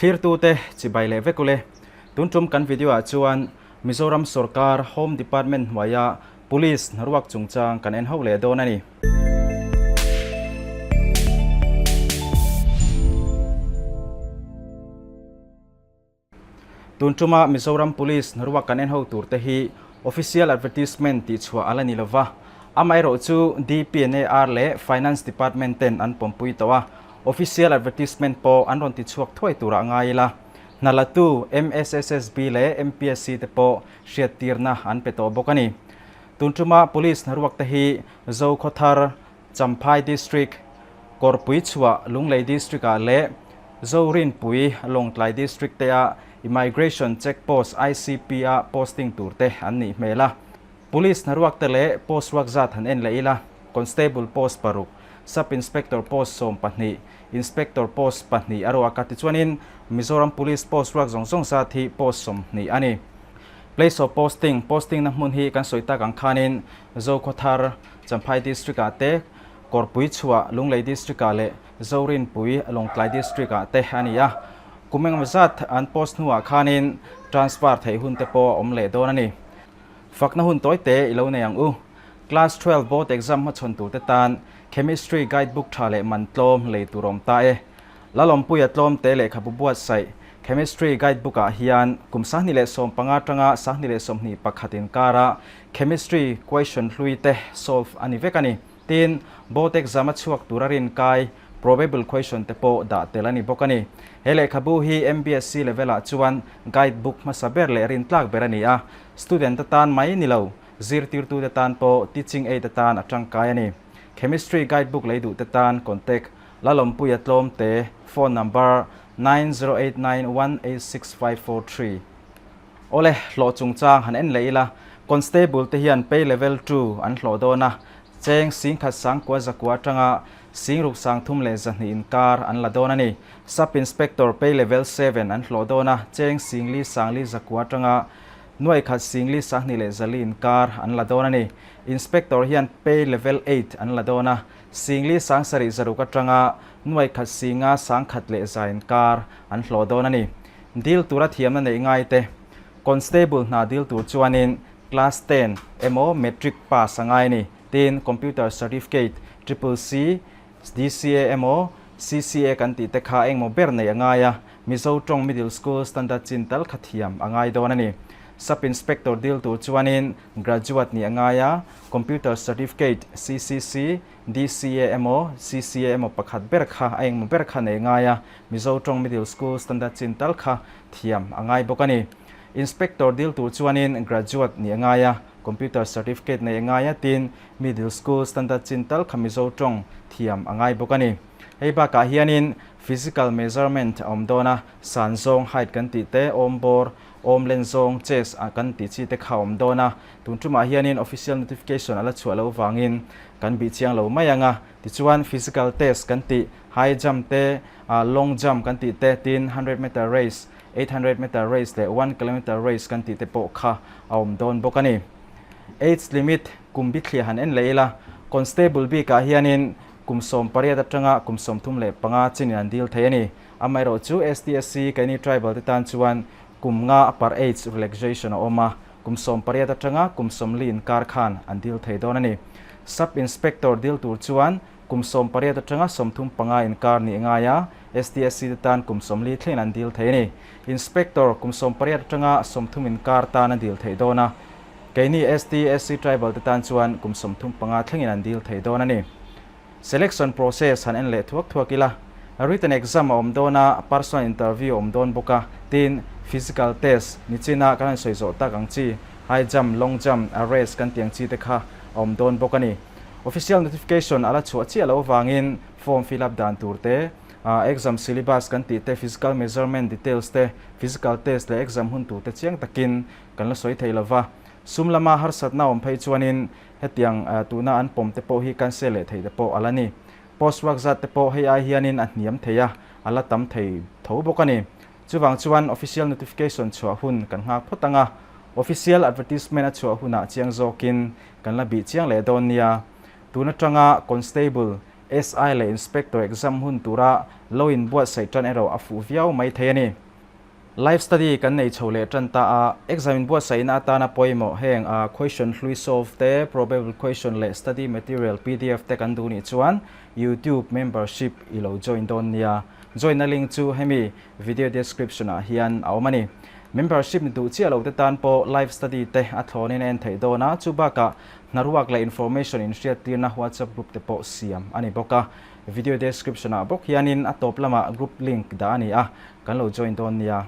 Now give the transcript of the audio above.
Thlirtute chibai leh vek ule. Tun tum kan video ah chuan Mizoram sorkar Home Department hnuaia Police hnaruak chungchang kan en ho leh dawn a ni. Tun tuma Mizoram Police hnaruak kan en ho tur te hi Official Advertisement tih chhuah a la ni lova, amaherawhchu DPNAR leh Finance Department ten an pawmpui tawh a, Official Advertisement pawh an rawn ti chhuak thuai turah ngai ila. Hna latu MSSSB leh MPSC te pawh hriattirna an pe tawh bawk a ni. Tun tuma Police hnaruak te hi Zokhawthar, Champhai District, Kawrpui chhuah Lunglei District ah leh Zorinpui, Lawngtlai District te ah Immigration Check Post, ICP, a posting tur te an nih hmel a. Police hnaruak te leh post ruak zat han en leh ila, Constable post paruk, Sub Inspector post 12, Inspector post pahnih a ruak a, tichuanin Mizoram Police post ruak zawng zawng zat hi post 20 a ni. Place of Posting, Posting na hmun hi kan sawi tak ang khanin Zokhawthar, Champhai District ah te, Kawrpui chhuah Lunglei District ah leh Zorinpui Lawngtlai District ah te a ni a. Kum engemaw zat an post hnuah khanin transfer theih hun te pawh a awm leh dawn a ni. Fakna hun tawi te i lo nei ang u. Class 12 board exam hmachhawn tur te tan Chemistry guide book tha leh man tlawm lei tur awm ta e. Lalawmpuia tlawm te lehkhabu buatsaih Chemistry guide book ah hian kum 2015 atanga 2021 inkara Chemistry question hlui te solve a ni vek a ni. Tin, board exam a chhuak tura rin kai probable question te pawh dah tel a ni bawk a ni. He lehkhabu hi MBSC level ah chuan guide book hmasa ber leh rin tlak ber a ni a, student atan mai ni lo, zirtirtute tan pawh teaching aid atan a tangkai a ni. Chemistry guide book lei duh te tan contact Lalawmpuia Tlawmte, phone number, 9089186543. Awle, hlawh chungchang han en leh ila, Constable te hian pay level two an hlawh dawn a, cheng 10,000 sangkua zakua atanga 6,300 200 inkar an la dawn a ni. Sub Inspector pay level seven an hlawh dawn a, cheng 4,000 sangli zakua atanga 4,000 singli 2 leh zali inkar an la dawn a ni. Inspector hian pay level eight an la dawn a, 4,000 700 600 atanga 4,000 singa 1,100 leh za inkar an hlawh dawn a ni. Dil tura thiamna neih ngai te, Constable hna dil tur chuanin Class 10 emaw Matric pass a ngai a ni. Tin, Computer Certificate, Triple C, DCA emaw CCA kan tih te kha engmaw ber neih a ngai a, Mizo tawng Middle School Standard chin tal kha thiam a ngai dawn a ni. Sub Inspector dil tur chuanin Graduate nih a ngai a, Computer Certificate, CCC, DCA emaw CCA emaw pakhat ber kha a engmaw ber kha nei ngai a, Mizo tawng Middle School Standard chin tal kha thiam a ngai bawk a ni. Inspector dil tur chuanin Graduate nih a ngai a, Computer Certificate nei a ngai a, tin Middle School Standard chin tal kha Mizo tawng thiam a ngai bawk a ni. Hei bakah hianin Physical Measurement a awm dawn a, san zawng, height kan tih te, awm bawr, awm len zawng, chest, ah kan tih chi te kha a awm dawn a. Tun tumah hianin Official Notification a la chhuah loh vangin kan bih chiang lo mai ang a. Tichuan Physical Test kan tih, High Jump te, Long Jump kan tih te, tin 100 meter race, 800 meter race leh one kilometer race kan tih te pawh kha a awm dawn bawk a ni. Age limit kum bithliah han en leh ila, Constable bikah hianin kum 18 atanga kum 35 chinin an dil thei a ni. Amaherawhchu STSC keini tribal te tan chuan kum nga upper age relaxation a awm a, kum 18 atanga kum 40 inkar khan an dil thei dawn a ni. Sub Inspector dil tur chuan kum 18 atanga 35 inkar nih ngai a, STSC te tan kum 40 thlengin an dil thei a ni. Inspector kum 18 atanga 30 inkar tan a dil theih dawn a, keini STSC tribal te tan chuan kum 35 thlengin an dil thei dawn a ni. Selection process han en leh thuak thuak ila, written exam a awm dawn a, personal interview a awm dawn bawk a, tin, physical test nichina kan han sawi zawh tak ang chi, high jump, long jump, a race kan tih ang chi te kha a awm dawn bawk a ni. Official notification a la chhuah chiah loh avangin form fill up dan tur te, exam syllabus kan tih te, physical measurement details te, physical test leh exam hun tur te chiang takin kan la sawi thei lova. Sum lama harsatna awm phei chuanin Hetiang tuna an pawm te pawh hi cancel leh theih te pawh a la ni. Post work zat te pawh hei ai hianin a hniam thei a, a la tam thei tho bawk a ni. Chuvang chuan official notification chhuah hun kan nghak phawt ang a, official advertisement a chhuah hunah chiang zawkin kan la bih chiang leh dawn nia. Tun atanga constable. SI leh Inspector exam hun tura lo inbuatsaih tan erawh a fuh viau mai thei a ni. Life study kan nei chho leh tan ta a, exam inbuatsaihna atana pawimawh heng a question hlui solve te, probable question leh study material pdf te kan duh nih chuan YouTube membership i lo join dawn nia. Join na link chu hemi video description ah hian a awm a ni. Membership ni duh chiah lo te tan pawh live study te a thlawnin a en theih dawn a, chu bakah hnaruak leh information inhriattirna WhatsApp group te pawh siam a ni bawk a. Video description ah bawk hianin a tawp lamah group link dah a ni a, kan lo join dawn nia.